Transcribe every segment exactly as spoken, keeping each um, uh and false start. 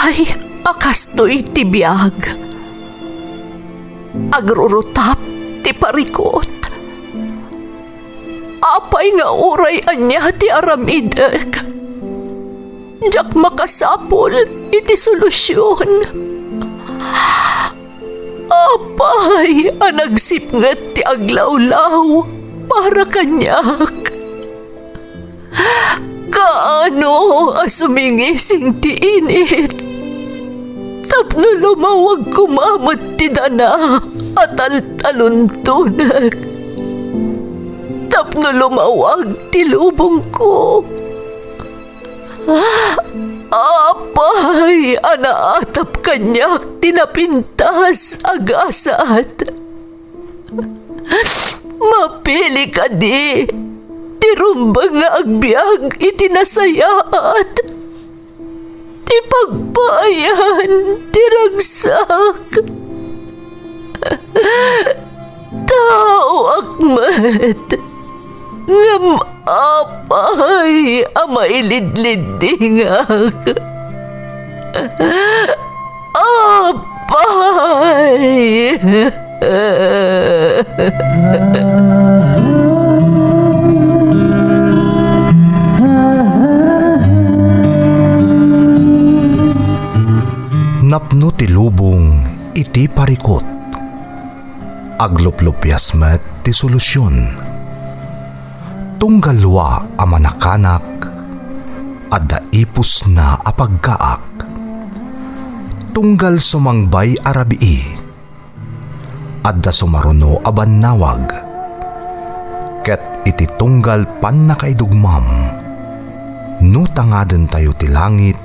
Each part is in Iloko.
Ay, a kastoy ti biag. Agrurutap ti parikut. Apay nga uray ania ti aramidek, diak makasapul iti solusion. Apay a nagsipnget ti aglawlaw para kaniak? Kaano a sumingising ti init tapno lumawag koma met ti dana a taltaluntonek, tapno lumawag ti lubongko? Apay a naatap kaniak ti napintas a gasat? Mapili kadi ti rumbeng nga agbiag iti nasayaat, ti pagpaayan ti ragsak? Taoak met, ngem apay a mailidliddingak? Apay! Napno ti lubong iti parikut. Agluplupias met ti solusion. Tunggal dua a manakanak, adda ipusna a pagkaak. Tunggal sumangbay a rabii, adda sumaruno a bannawag. Ket iti tunggal pannakaidugmam, no tangadentayo ti langit,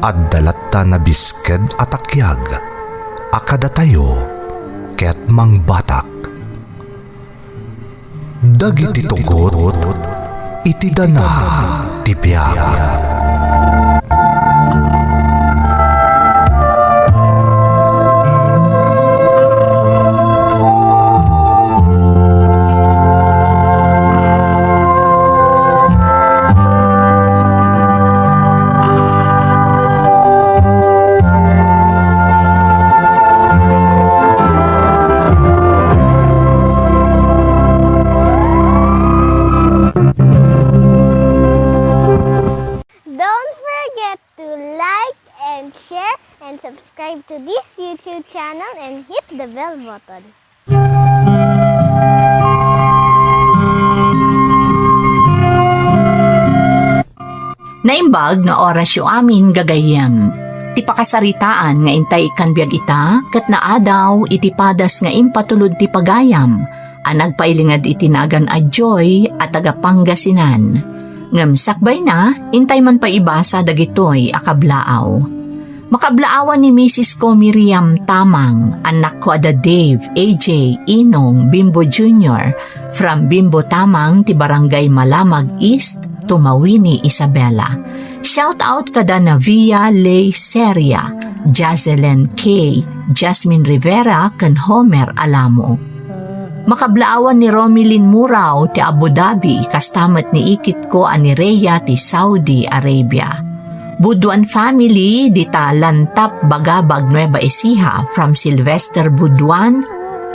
adda latta nabisked a takiag a kadatayo ket mangbatak. Dagiti tugot iti dana ti biag. Don't forget to like and share and subscribe to this YouTube channel and hit the bell button. Naimbag nga orasyo amin, gagayyem. Ti pakasaritaan nga intay ikkan biag ita ket naadaw iti padas nga impatulod ti pagayam a nagpailinged iti nagan a Joy a taga Pangasinan. Ngem sakbayna, intay man pay ibasa dagitoy a kablaaw. Makablaawan ni Misis ko Miriam Tamang, annakko a da Dave, A J, Inong, Bimbo Junior, from Bimbo Tamang ti Barangay Malamag East, Tumawini, Isabela. Shout out kada Navia Ley Seria, Jazelen K, Jasmine Rivera, ken Homer Alamo. Makablaawan ni Romilin Murao ti Abu Dhabi, kasta met ni ikitko a ni Rhea ti Saudi Arabia. Buduan family, dita Lantap, Bagabag, Nueva Ecija, from Sylvester Buduan,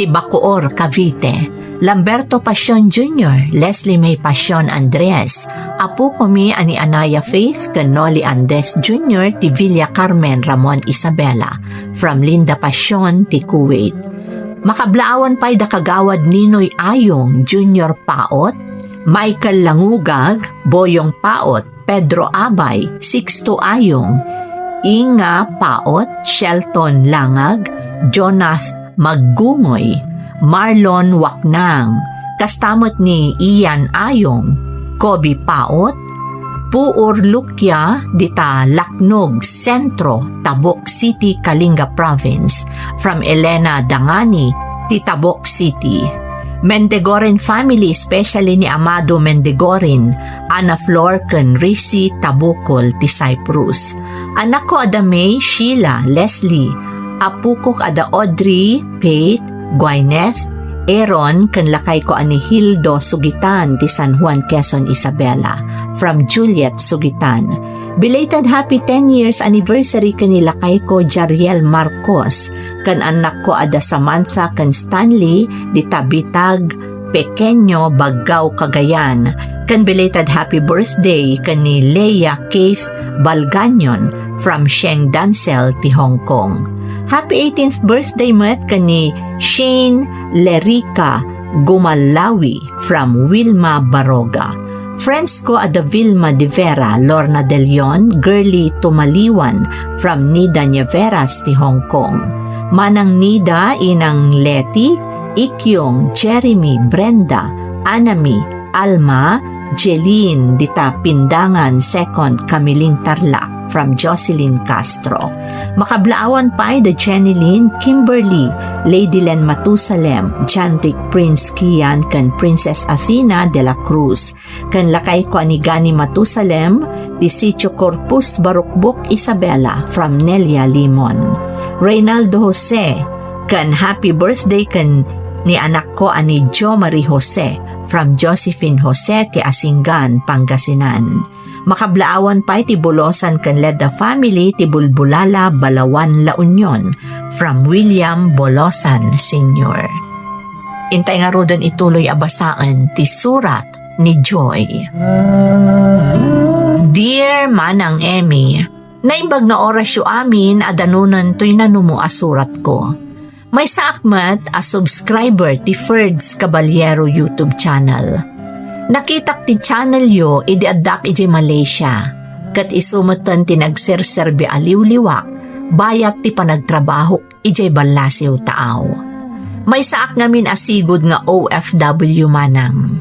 ti Bacoor, Cavite. Lamberto Pasion Junior, Leslie May Pasion Andres, apukomi a ni Anaya Faith ken Noli Andres Junior ti Villa Carmen, Ramon Isabela, from Linda Pasion ti Kuwait. Makablaawan pay da Kagawad Ninoy Ayong, Junior Paot, Michael Langugag, Boyong Paot, Pedro Abay, Sixto Ayong, Inga Paot, Shelton Langag, Jonath Maggungoy, Marlon Waknang, kasta met ni Ian Ayong, Kobe Paot, Puor Lukia, dita Laknog Centro, Tabuk City, Kalinga Province, from Elena Dangani, ti Tabuk City. Mendegorin family, especially ni Amado Mendegorin, Ana Flor ken Risi Tabukol ti Cyprus. Anakko a da May, Sheila, Leslie. Apukok a da Audrey, Faith, Gwyneth, Aaron ken lakayko a ni Hildo Sugitan ti San Juan, Quezon, Isabela, from Juliet Sugitan. Belated happy ten years anniversary ken ni lakayko Jariel Marcos, ken annakko a da Samantha ken Stanley, dita Bitag, Pequeño, Baggao, Cagayan, ken belated happy birthday ken ni Leia Case Balganion from Sheng Dancel ti Hong Kong. Happy eighteenth birthday met ken ni Shane Lerica Gumalawi from Wilma Baroga. Friends ko a da Vilma de Vera, Lorna De Leon, Girly Tumaliwan from Nida Nieveras ti Hong Kong. Manang Nida, Inang Leti, Ikyong, Jeremy, Brenda, Anami, Alma, Jeline, dita Pindangan, second, Camiling, Tarlac, from Jocelyn Castro. Makablaawan pay da Jenny Lynn, Kimberly, Lady Len Matusalem, Janrick Prince Kian, ken Princess Athena de la Cruz. Ken lakayko a ni Gani Matusalem, ti Sitio Corpus, Barukbok, Isabela, from Nelia Limon. Reynaldo Jose, ken happy birthday ken ni anakko a ni Jo Marie Jose, from Josephine Jose ti Asingan, Pangasinan. Makablaawan pay ti Bolosan ken Ledda family ti Bulbulala, Balawan, La Union, from William Bolosan Senior. Intay ngaruden ituloy a basaen ti surat ni Joy. Dear Manang Emmy, naimbag nga orasyo amin a danunen toy nanumo a suratko. Maysaak met a subscriber ti Ferds Caballero YouTube channel. Nakitak ti channelyo idi addaak idiay Malaysia, ket isu metten ti nagserserbi a liwliwak bayat ti panagtrabahok idiay ballasiw taaw. Maysaak ngamin a sigud nga O F W manang.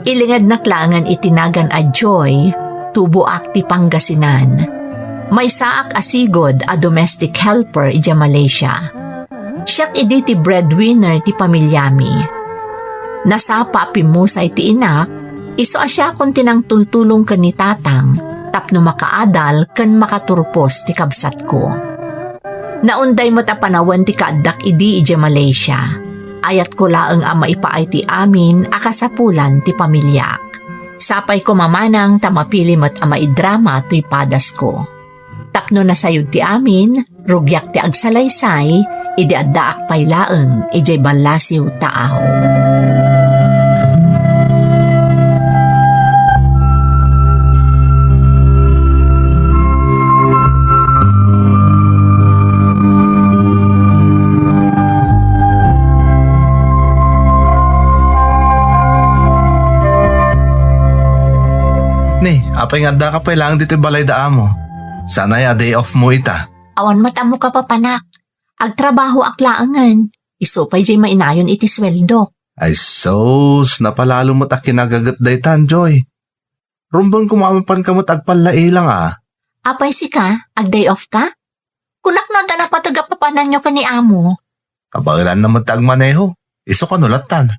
Ilingednak laengen iti nagan a Joy, tuboak ti Pangasinan. Maysaak a sigud a domestic helper idiay Malaysia. Siak idi ti breadwinner ti pamilyami. Nasapa a pimmusay ti inak, isu a siakon ti nangtultulong ken ni Tatang tapno makaadal ken makaturpos ti kabsatko. Naunday met a panawen ti kaaddak idi idiay Malaysia. Ayatko laeng a maipaay ti amin a kasapulan ti pamiliak. Sapay koma manang ta mapili met a maidrama toy padasko. Tapno nasayod ti amin, rugiak ti agsalaysay, idi addaak pay laeng idiay ballasiw taaw. Ni, apay nga addaka pay laeng ditoy balay da amo? Saan aya a day off mo ita? Awan met ammo kapapanak. Agtrabahoak laengen. Isu pay diay mainayon iti sueldo. Ay sus, napalalo met a kinagaget daytan, Joy. Rumbeng koma a mapanka met agpallailang a. Apay sika, ag-day off ka? Kunak no adda napateg a papananyo ken ni amo. Kabaelanna met ti agmaneho. Isu kano lattan.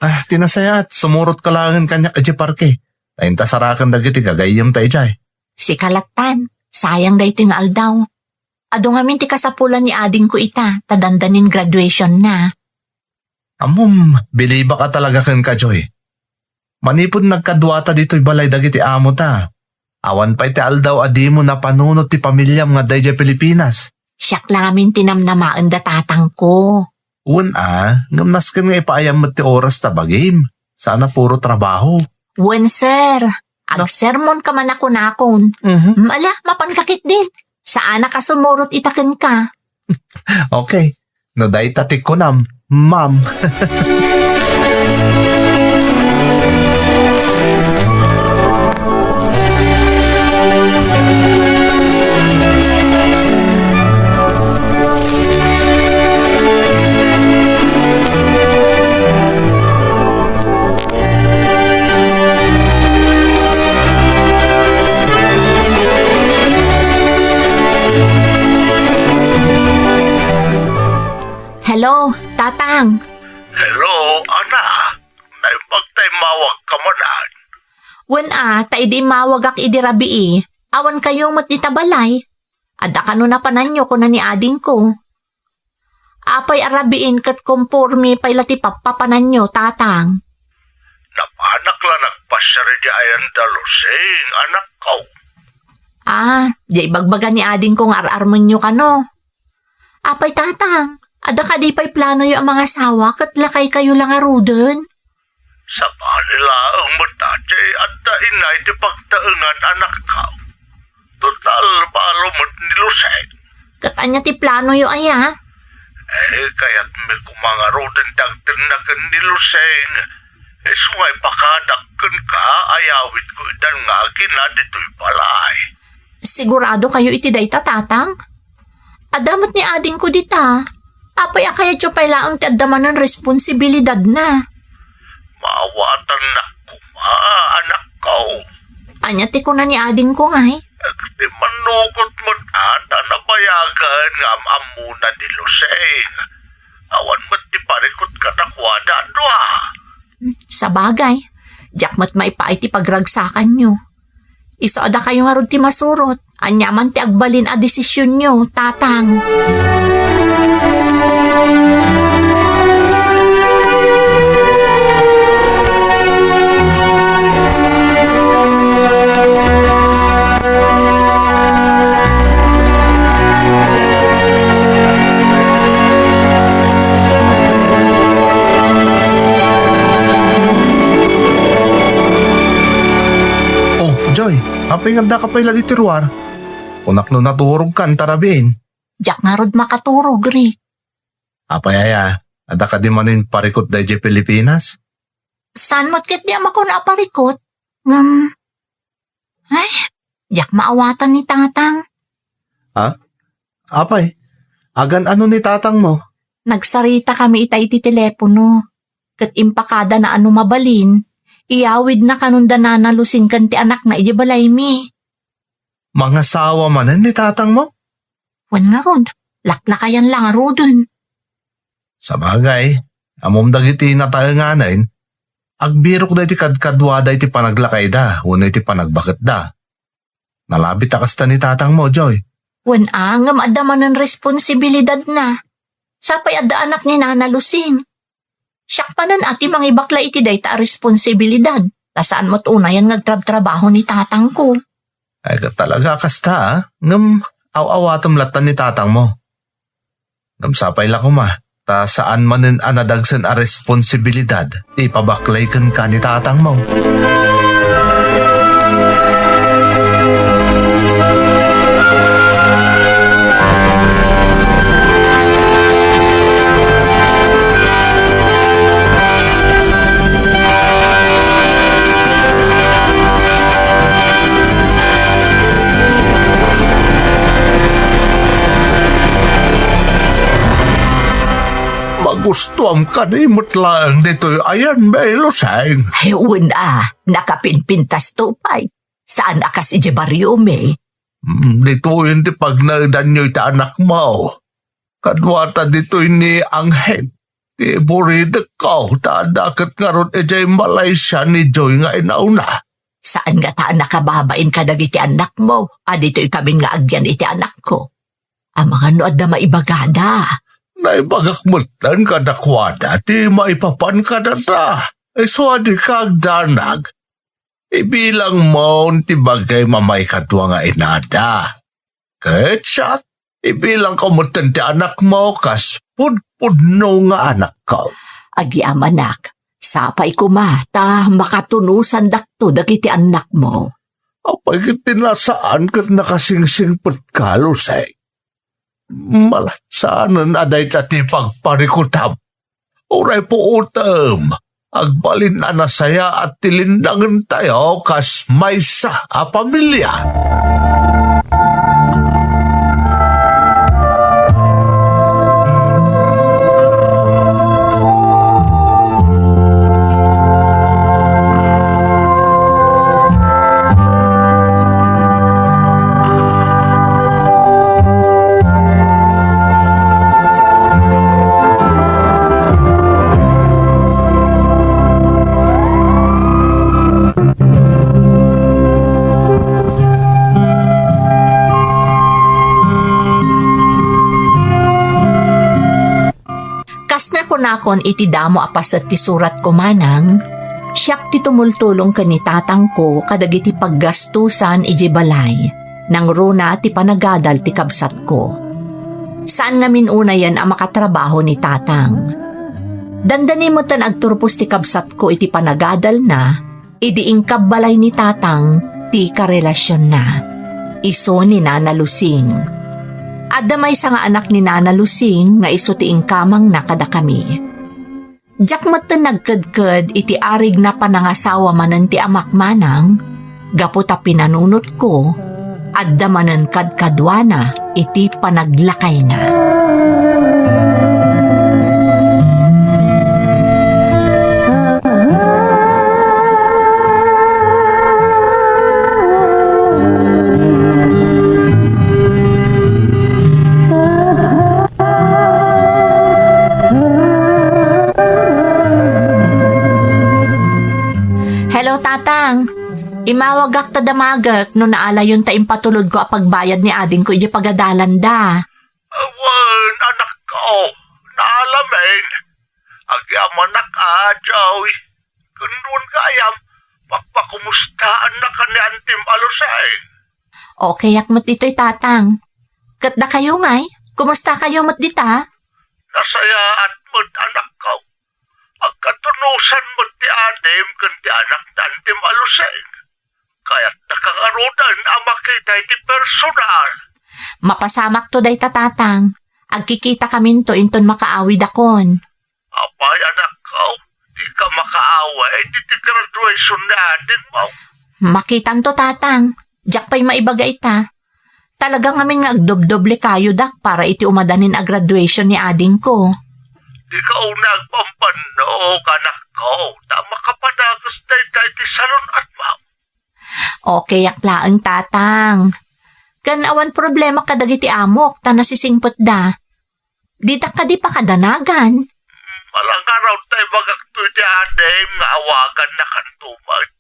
Ah, ti nasayaat, sumurotka laengen kaniak idiay parke. Ta inta saraken dagiti gagayyemta idiay. Sika lattan, sayang daytoy nga aldaw. Adu ngamin ti kasapulan ni adingko ita, ta dandanin graduationna. Ammom, bilibak a talaga kenka, Joy. Manipud nagkaduata ditoy balay dagiti amota, awan pay ti aldaw a dimo napanunot ti pamiliam nga adda idiay Pilipinas. Siak lamin ti namnamaen da tatangko. Wen a, ngem nasken nga ipaayam met ti oras ta bagim. Sana puro trabaho. Wen, sir. Agsermon ka man a kunakon. Mhm. Mala, mapanka ketdin. Saanak a sumurot ita kenka. Okay. No dayta ti kunam, ma'am. Hello, Tatang. Hello, ana. Naimbag ta immawag ka manen. Wen a, ta idi immawagak idi rabii, awan kayo met dita balay. Adda kano napananyo, kuna ni adingko. Apay a rabiin ket kompormi pay la ti pappapananyo, Tatang? Napanak la nagpasiar idiay ayan da Lucing, anakko. Ah, diay ibagbaga ni adingko nga ar-armenyo kano. Apay, Tatang, adda kadi pay planoyo a mangasawa ket lakaykayo la ngaruden? Sabali laeng met, a, ti adda inay ti pagtaengan, anakko. Total, balo met ni Lucing. Ket ania ti planoyo aya? Eh, kayatmi koma ngaruden ti agtenna ken ni Lucing. Isu nga ipakadak kenka, ayawidko itan nga agina ditoy balay. Sigurado kayo iti dayta, Tatang? Adda met ni adingko dita. Apay a kayatyo pay laeng ti adda manen responsibilidadna? Maawatannak koma, anakko. Ania ti kuna ni adingko ngay? Ti mannukot met a ta nabayagen nga am-ammona ni Lucing. Awan met ti parikut kadakuada a dua. Sabagay, diak met maipaay ti pagragsakanyo. Isu a dakayo ngarud ti masurot. Ania man ti agbalin a desisionyo, Tatang? Oh, Joy, apay nga addaka pay la ditoy ruar? Kunak no naturogkan ta rabiin. Diak ngarud makaturog, Rick. Apay aya, adda kadi manen parikut daydiay Pilipinas? Saan met ketdi a makuna a parikut? Ngem, ay, diak maawatan ni Tatang. Ha? Apay, agan-ano ni Tatangmo? Nagsaritakami ita iti telepono. Ket impakadana a no mabalin, iyawidna kanon da Nana Lucing ken ti anakna idiay balaymi. Mangasawa manen ni Tatangmo? Wen ngarud, laklakayan la ngaruden. Sabagay, ammom dagiti nataenganen, agbirokda iti kadkaduada iti panaglakayda wenno iti panagbaketda. Nalabit a kasta ni Tatangmo, Joy. Wen a, ngem adda manen responsibilidadna. Sapay adda anak ni Nana Lucing. Siak manen a ti mangibaklay iti dayta a responsibilidad, ta saan met unayen nga agtrabtrabaho ni Tatangko. Ay, ket talaga a kasta, a? Ngem aw-awatem latta ni Tatangmo. Ngem sapay la koma, ta saan manen a nadagsen a responsibilidad ti ipabaklay kenka ni Tatangmo. Magustuam kadi met laeng ditoy ayanmi, Lucing. Ay, wen a, nakapinpintasto pay. Saan a kas idiay bariomi. Mm, ditoyen ti pagnaedanyo iti anakmo. Kaduata ditoy ni Angel, ti buridekko, ta adda ket ngarud idiay Malaysia ni Joy nga inauna. Saan ngata a nakababain kadagiti annakmo a ditoy kamin nga agyan iti anakko? Amangan no adda maibagada. Naibagak metten kadakuada ti maipapan kadata. Isu a dika agdanag. Ibilangmon ti bagim a maikadua nga inada. Ket siak, ibilangko metten ti anakmo kas pudpudno nga anakko. Agyamanak, sapay koma ta makatunosandakto dagiti annakmo. Apay ket ti nasaan ket nakasingsingpetka, Lucing? Malassanen a dayta ti pagparikutam. Uray puotem, agbalin a nasayaat ti linnangentayo kas maysa a pamilia. Nakon iti damo a paset ti suratko manang, siak ti tumultulong ken ni tatangko kadagiti paggastusan idiay balay, nangruna ti panagadal ti kabsatko. Saan ngamin unayen a makatrabaho ni tatang. Dandani metten agturpos ti kabsatko iti panagadalna, idi inkabbalay ni tatang ti karelasionna. Isu ni Nana Lusing. Adda maysa nga anak ni Nana Lusing nga isu ti inkamangna kadakami. Diak metten nagkedked iti arigna panangasawa manen ti amak manang, gapu ta pinanunotko, adda manen kadkaduana iti panaglakayna. Hello, Tatang. Imawagak ta damagek no naalayon ta impatulodko a pagbayad ni adingko idiay pagadalanda. Awan, anakko. Naalamin. Agyamanak a, Joy. Kunduan gayam, pakpakumustaannak ni Antim a Lusing. Okayak met ditoy, Tatang. Ket dakayo ngay, kumusta kayo met dita? Nasayaat met, anakko. Agkatunosan met ti adim ken ti anak ni Antim a Lusing. Kayatdaka ngaruden a makita iti personal. Mapasamakto dayta, Tatang. Agkikitakaminto inton makaawidakon. Apay, anakko, dika makaawid iti graduation ni adingmo? Makitanto, Tatang. Diak pay maibaga ita. Talaga ngamin nga agdobdoble kayo, Dak, para iti umadanin a graduation ni adingko. Dika unay agpambannog, anakko, ta makapadagus dayta iti salun-atmo. Okayak laeng, Tatang. Ken awan problema kadagiti amok, ta nasisingpetda. Dita kadi pakadanagan? Alangarud ta ibagakto iti adim nga awagannakanto met.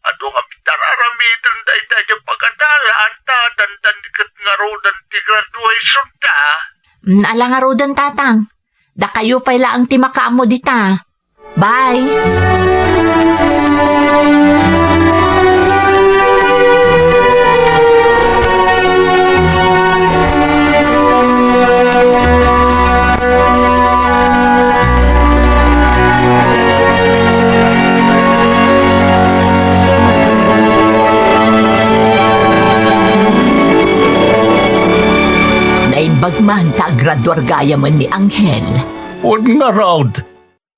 Adu nga mitararamiden dayta iti pagadalan ta dandani ket ngaruden ti graduationda. Mm, alangaruden, Tatang. Dakayo pay laeng ti makaammo dita. Bye! Naimbag man ta agraduar gayamen ni Angel. Wen ngarud,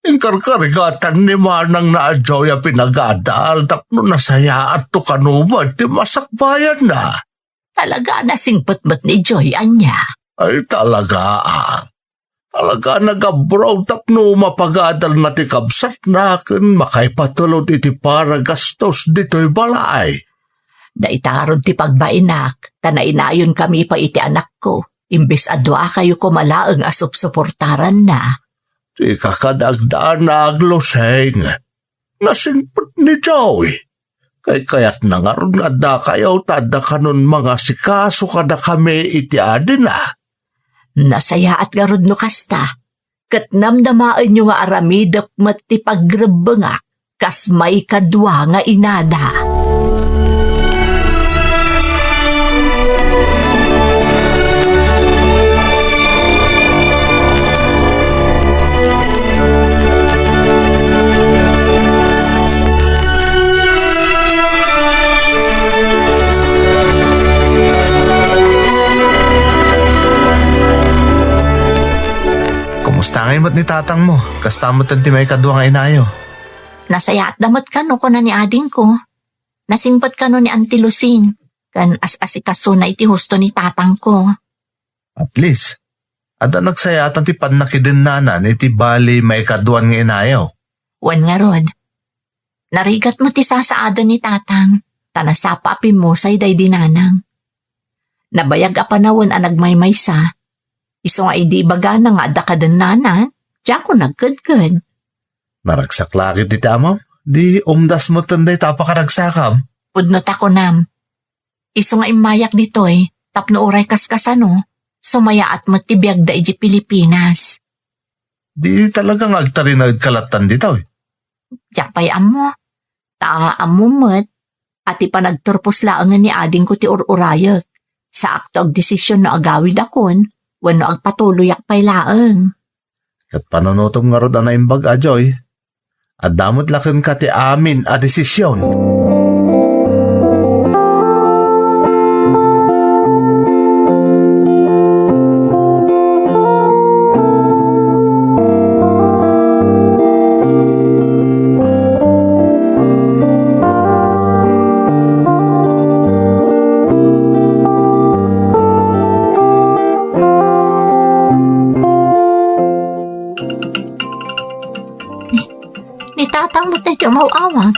inkarkarigatan ni manangna a Joy a pinagadal tapno nasayaatto kano met ti masakbayanna. Talaga a nasingpet met ni Joy ania? Ay, talaga, a. Talaga a nag-abroad tapno mapagadalna ti kabsatna ken makaipatulod iti paragastos ditoy balay. Dayta ngarud ti pagbainak, ta nainayonkami pay iti anakko, imbes a duakayo koma laeng a supsuportaranna. Dika kad agdanag, Lusing. Nasingpet ni Joy. Kaykayatna ngarud nga addakayo ta adda kanon mangasikaso kadakami iti adina. Nasayaat ngarud no kasta, ket namnamaenyo nga aramidep met ti pagrebbengak kas maikadua nga inada. Kumusta ngay met ni tatangmo? Kasta met ti maikadua nga inayo? Nasayaatda met kano, kuna ni adingko. Nasingpet kano ni Auntie Lucing, ken as-asikasona iti husto ni tatangko. At least, adda nagsayaatan ti pannakidennana iti bali maikadua nga inayo. Wen ngarud, narigat met ti sasaaden ni tatang, ta nasapa a pimmusay daydi nanang. Nabayag a panawen a nagmaymaysa, isu nga idi ibagana nga adda kadennana, diakon nagkedked. Naragsak la ketdi ti amam, di umdas metten dayta a pakaragsakam. Pudno ta kunam. Isu nga immayak ditoy, tapno uray kaskasano, sumayaat met ti biagda idiay Pilipinas. Di talaga nga agtarinaed ka lattan ditoy. Diak pay ammo. Ta ammom met, a ti panagturpos laengen ni adingko ti ur-urayek. Saakto agdesisyon no agawidakon, wenno agpatuloyak pay laeng. Ket panunotem ngarud a naimbag a, Joy. Adda met la kenka ti amin a desisyon. Ni, ni tatang met ti umaw-awag.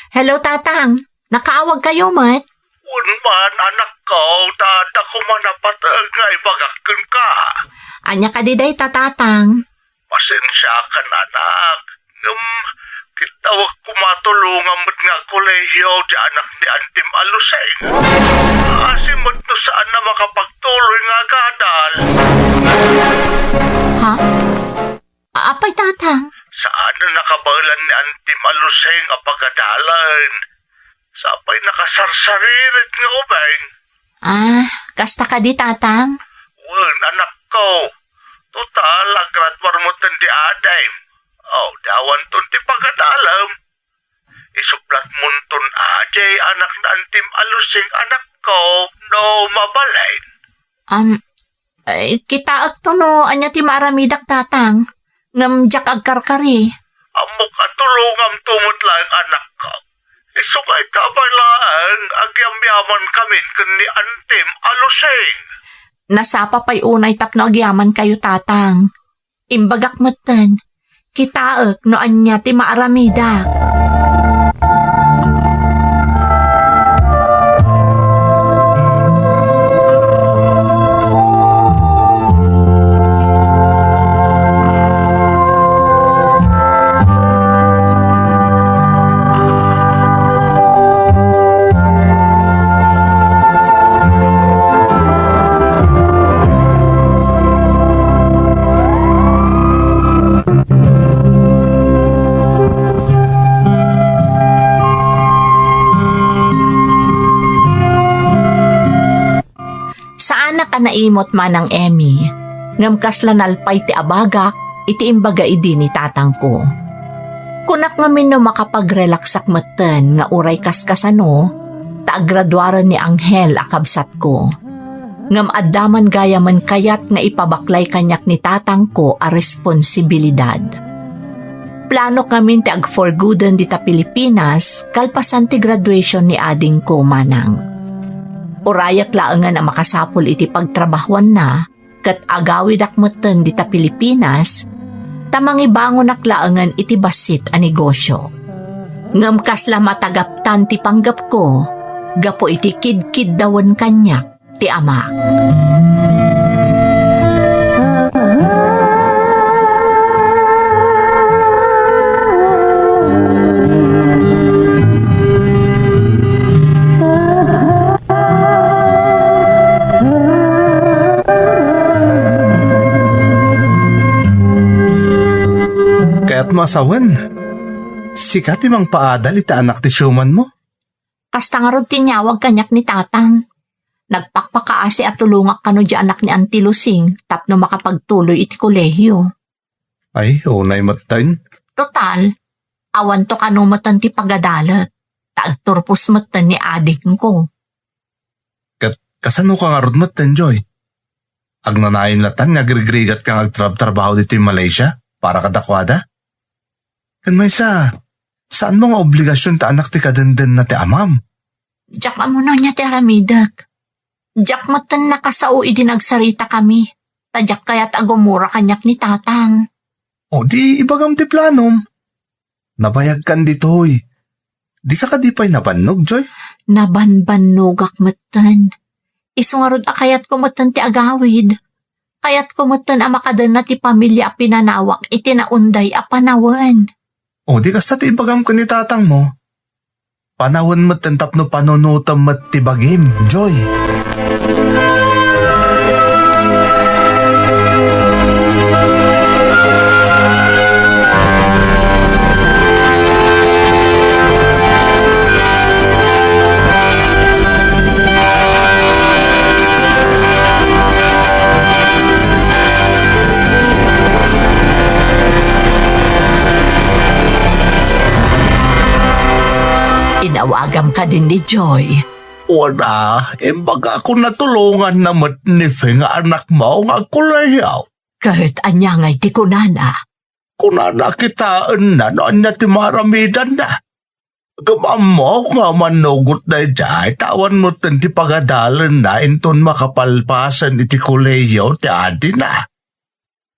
Hello, Tatang. Nakaawag kayo met? Wen man, anakko, ta adda koma napateg nga ibagak kenka. Ania kadi dayta, Tatang? Pasensiakan, anak. Ngem, kitaek koma tulongam met nga kolehiyo ti anak ni Antim a Lusing. Asi met no saan a makapagtuloy nga agadal. Ha? A-, apay, Tatang? Saan a nakabaelan ni Antim a Lusing a pagadalen. Sapay nakasarsaririt nga ubing. Ah, kasta kadi, Tatang? Wen, anakko. Total, agraduar mo ten di adim. O, di awanton ti pagadalem. Isuplatmonton a diay anak ni Antim a Lusing, anakko, no mabalin. Am, eh, kitaekto no ania ti maaramidak, Tatang. Ngem diak agkarkari. Ammok a tulongamto met laeng, anakko. Isu nga ita pay laeng, agyamyaman kamin ken ni Antim a Lusing. Nasapa pay unay tapno agyaman kayo, Tatang. Imbagak metten, kitaek no ania ti maaramidak. Saanak a naimot, Manang Emmy, ngem kasla nalpay ti abagak iti imbaga idi ni tatangko. Kunak ngamin no makapag-relaxak metten nga uray kaskasano, ta agraduaren ni Angel a kabsatko. Ngem adda man gayamen kayat nga ipabaklay kaniak ni tatangko a responsibilidad. Planok ngamin ti agforgoden dita Pilipinas kalpasan ti graduation ni adingko, Manang. Urayak laengen a makasapul iti pagtrabahuanna ket agawidak metten dita Pilipinas, ta mangibangonak laengen iti bassit a negosyo. Ngem kasla matagaptan ti panggepko gapu iti kidkiddawen kaniak ti ama. Kayatmo a sawen, sika ti mangpaadal iti anak ti siumanmo? Kasta ngarud ti inyawag kaniak ni tatang. Nagpakpakaasi a tulongak kano diay anak ni Auntie Lusing tapno makapagtuloy iti kolehiyo. Ay, unay metten. Total, awanto kano metten ti pagadalek, ta agturpos metten ni adingko. Ket kasano ka ngarud metten, Joy? Agnanayon latan nga agrigrigat ka nga agtrabtrabaho ditoy Malaysia para kadakuada? Ken maysa, saanmo nga obligasion ta anak ti kadendenna ti amam? Diak ammo no ania ti aramidek. Diak metten nakasao idi nagsaritakami, ta diak kayat a gumura kaniak ni tatang. O di ibagam ti planom. Nabayagkan ditoy. Dika kadi pay nabannog, Joy? Nabanbannogak metten. Isu ngarud a kayatko metten ti agawid. Kayatko metten a makadenna ti pamilia a pinanawak iti naunday a panawen. O, di kasta ti ibagam ken ni tatangmo. Panawen metten tapno panunotem met ti bagim, Joy. Inawagam kadin ni Joy. Wen a, imbagakon a tulonganna met ni Fe nga anakmo nga agkolehiyo. Ket ania ngay ti kunana? Kunana kitaenna no ania ti maaramidanna. Ngem ammok nga mannugot daydiay ta awan metten ti pagadalenna inton makapalpasen iti kolehiyo ti adina.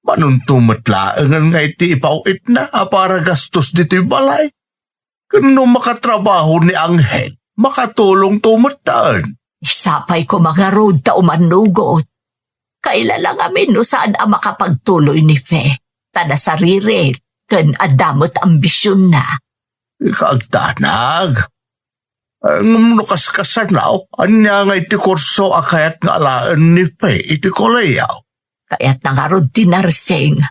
Manunto met laengen nga iti ipaw-itna a para gastos ditoy balay. Ken no makatrabaho ni Angel, makatulongto metten. Sapay koma ngarud ta umannugot. Kaila la ngamin no saan a makapagtuloy ni Fe, ta nasaririt ken adda met ambisionna. Ikaagtanag. Ngem no kaskasano, ania ngay ti kurso a kayat nga alaen ni Fe iti kolehiyo? Kayatna ngarud ti nursing.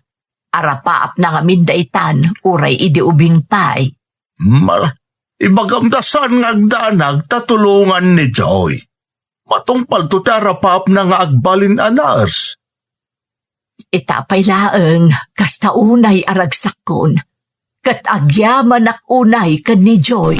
Arapaapna ngamin daytan, uray idi ubing pay. Mala, ibagamda saan nga agdanag ta tulongan ni Joy. Matungpalto ti arapaapna nga agbalin a nurse. Ita pay laeng, kasta unay a ragsakkon. Ket agyamanak unay ken ni Joy.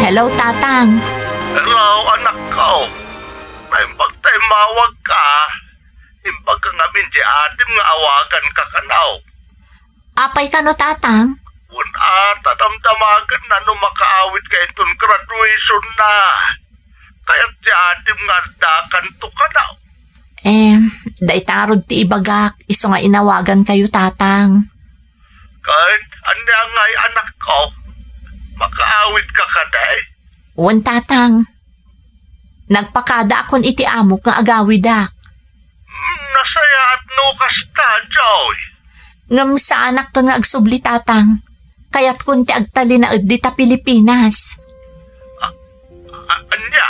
Hello, Tatang. Hello, anakko. Naimbag ta immawagka. Imbagak ngamin ti adim nga awaganka kano. Apay kano, Tatang? Wen a, ta damdamagenna no makaawidka inton graduationna. Kayat ti adim nga addakanto kano. Eh, dayta ngarud ti ibagak, isu nga inawagankayo, Tatang. Ket ania ngay, anakko? Makaawidka kadi? Wen, Tatang. Nagpakadaakon iti amok nga agawidak. Hmm, nasayaat no kasta, Joy. Ngem saanakton nga agsubli, Tatang. Kayatkon ti agtalinaed dita Pilipinas. A-, a-, ania?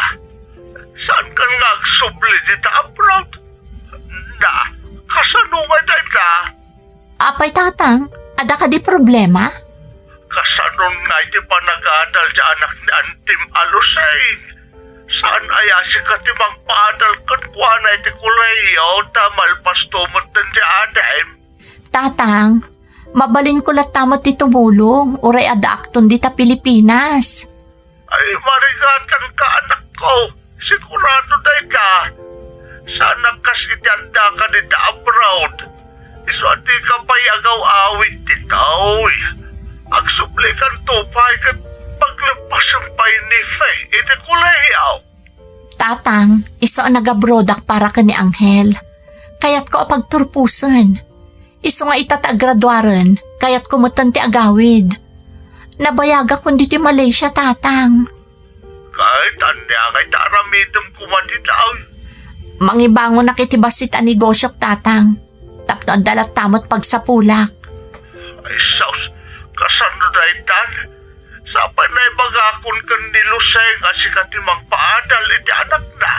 Saankan nga agsubli dita abroad? Na, kasano nga dayta? Apay, Tatang, adda kadi problema? Kasanon nga iti panagadal ti anak ni Antim a Lusing? Saan aya sika ti mangpaadal kenkuana iti kolehiyo ta malpasto metten ti adim? Tatang, mabalinko latta met ti tumulong, uray addaakton dita Pilipinas. Ay, marigatanka, anakko. Sigurado dayta. Saanak kas iti addaka dita abroad. Isu a dika pay agaw-awid ditoy. Agsublikanto pay ket pagleppasen pay ni Fe iti kolehiyo. Tatang, isu a nagabrodak para ken ni Angel. Kayatko a pagturposen. Isu nga ita ta agraduaren, kayatko metten ti agawid. Nabayagakon ditoy Malaysia, Tatang. Ket ania ngay ta aramidem koma ditoy? Mangibangonak iti bassit a negosiok, Tatang. Tapno adda latta met pagsapulak. Ay, sus, kasano daytan? Sapay naibagakon ken ni Lusing a sika ti mangpaadal iti anakna.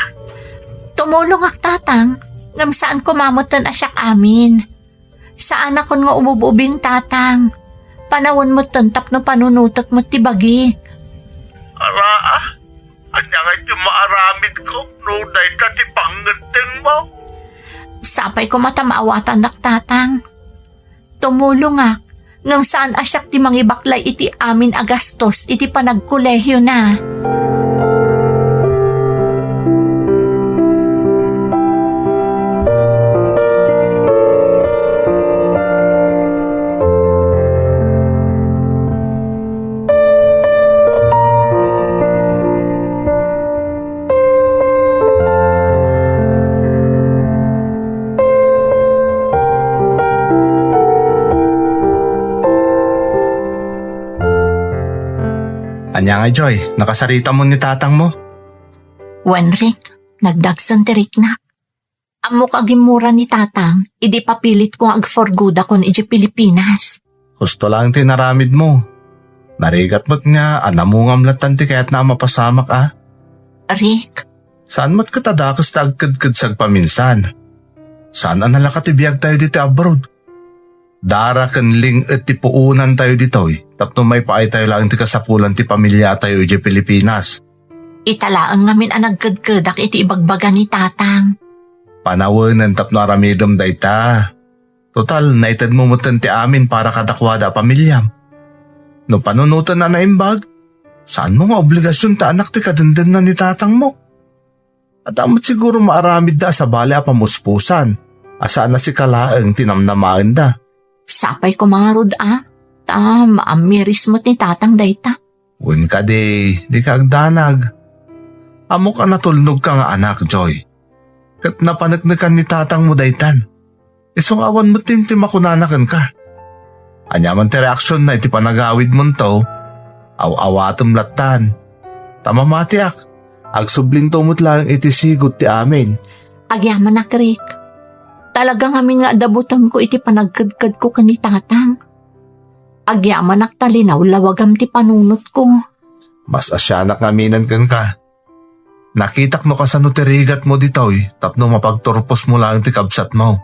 Tumulongak, Tatang, ngem saan koma metten a siak amin. Saanakon nga umub-ubing, Tatang. Panawen metten tapno panunotek met ti bagik. Ara, a? Ania ngay ti maaramidko no dayta ti pangngeddengmo? Sapay koma ta maawatannak, Tatang. Tumulongak, ngem saan a siak ti mangibaklay iti amin a gastos iti panagkolehiona. Ania ngay, Joy? Nakasaritam ni tatangmo? Wen, Rick, nagdagsen ti riknak. Ammok a gimmura ni tatang idi papilitko nga agforgudakon idiay Pilipinas. Husto laeng ti inaramidmo. Narigat met nga, namungam latta ti kayatna a mapasamak a. Rick. Saan met ket a dakes ti agkedkedsag paminsan. Saan a nalaka ti biagtayo ditoy abroad. Dara ken ling-et ti puonantayo ditoy tapno maipaaytayo laeng ti kasapulan ti pamiliatayo idiay Pilipinas. Ita laeng ngamin a nagkedkedak iti ibagbaga ni Tatang. Panawenen tapno aramidem dayta. Total, naitedmo metten ti amin para kadakuada a pamiliam. No panunoten a naimbag, saanmo nga obligasion ta anak ti kadendenna ni tatangmo. Adda met siguro maaramidda a sabali a pamuspusan, a saan a sika laeng ti namnamaenda. Sapay koma ngarud a, ta maamiris met ni tatang dayta. Wen kadi, dika agdanag. Ammok a natulnogka nga anak, Joy. Ket napaneknekan ni tatangmo daytan. Isu nga awan met ti makunana kenka. Ania man ti reaksionna iti panagawidmonto, aw-awatem lattan. Ta mamatiak, agsublinto met laeng iti sigud ti amin. Agyamanak, Rick. Talaga ngamin nga adda butonko iti panagkedkedko ken ni Tatang. Agyamanak ta linawlawagam ti panunotko. Mas asianak ngaminen kenka. Nakitak no kasano ti rigatmo ditoy tapno mapagturposmo laeng ti kabsatmo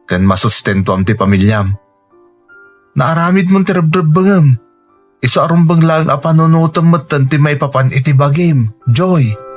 ken masustentuam ti pamiliam. Naaramidmon ti rebrebbengem. Isu a rumbeng laeng a panunotem metten ti maipapan iti bagim, Joy.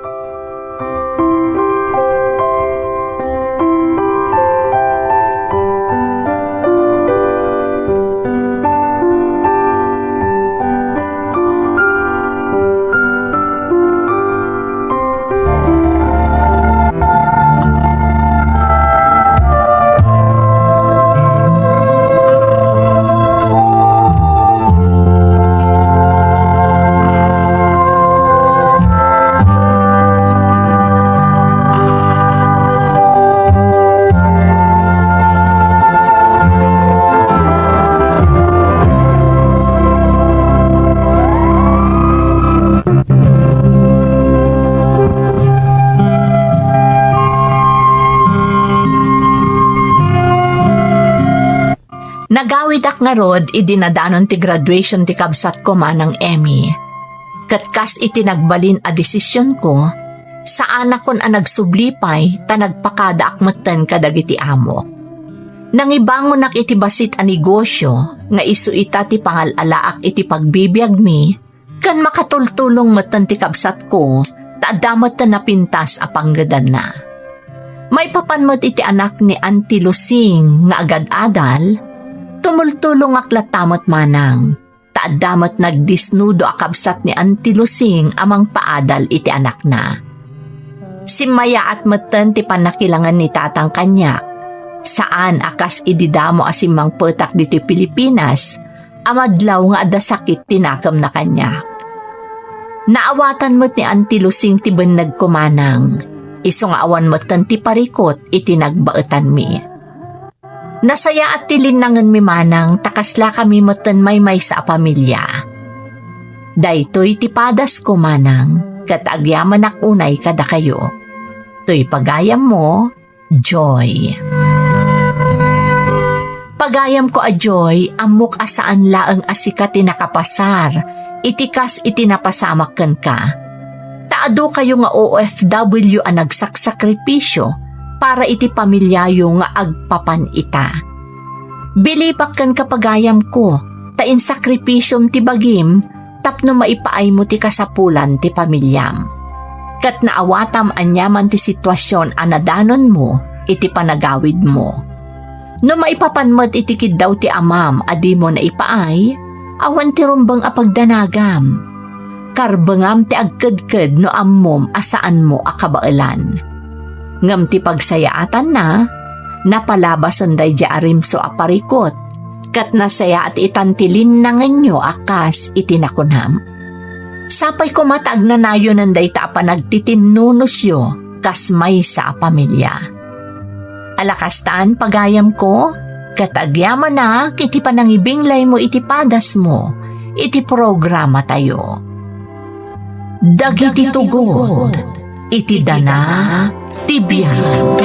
Nagawidak ngarud idi nadanon ti graduation ti kabsatko, Manang Emmy. Ket kas iti nagbalin a desisionko, saanakon a nagsubli pay ta nagpakadaak metten kadagiti amok. Nangibangonak iti bassit a negosio nga isu ita ti pangal-alaak iti pagbibiagmi ken makatultulong metten ti kabsatko ta adda metten napintas a panggedanna. Maipapan met iti anak ni Auntie Lusing nga agad-adal, tumultulongak latta met manang, ta adda met nagdisnudo a kabsat ni Auntie Lusing a mangpaadal iti anakna. Simmayaat metten ti pannakilangen ni tatang kaniak. Saan a kas idi damo a simmangpetak ditoy Pilipinas, a madlaw nga adda sakit ti nakemna kaniak. Naawatan met ni Auntie Lusing ti bennegko manang, isu nga awan metten ti parikut iti nagbaetanmi. Nasayaat ti linnangenmi manang ta kaslakami metten maymaysa a pamilia. Daytoy ti padasko manang, ket agyamanak unay kadakayo. Toy pagayammo, Joy. Pagayamko a Joy, ammok a saan laeng a sika ti nakapasar iti kas iti napasamak kenka. Ta adu kayo nga O F W a nagsaksakripisio para iti pamiliayo nga agpapan ita. Bilibak kenka pagayamko, ta insakripisiom ti bagim tapno maipaaymo ti kasapulan ti pamiliam. Ket naawatam aniaman ti situasion a nadanonmo iti panagawidmo. No maipapan met iti kiddaw ti amam a dimo naipaay, awan ti rumbeng a pagdanagam. Karbengam ti agkedked no ammom a saanmo a kabaelan. Ngem ti pagsayaatanna, napalabasen daydiay a rimso a parikut, ket nasayaat itan ti linnangenyo a kas iti nakunam. Sapay koma ta agnanayonen dayta a panagtitinnunosyo kas maysa a pamilia. Ala kastan, pagayamko, ket agyamanak iti panangibinglaymo iti padasmo iti programatayo. Dagiti tugot iti dana ti biag.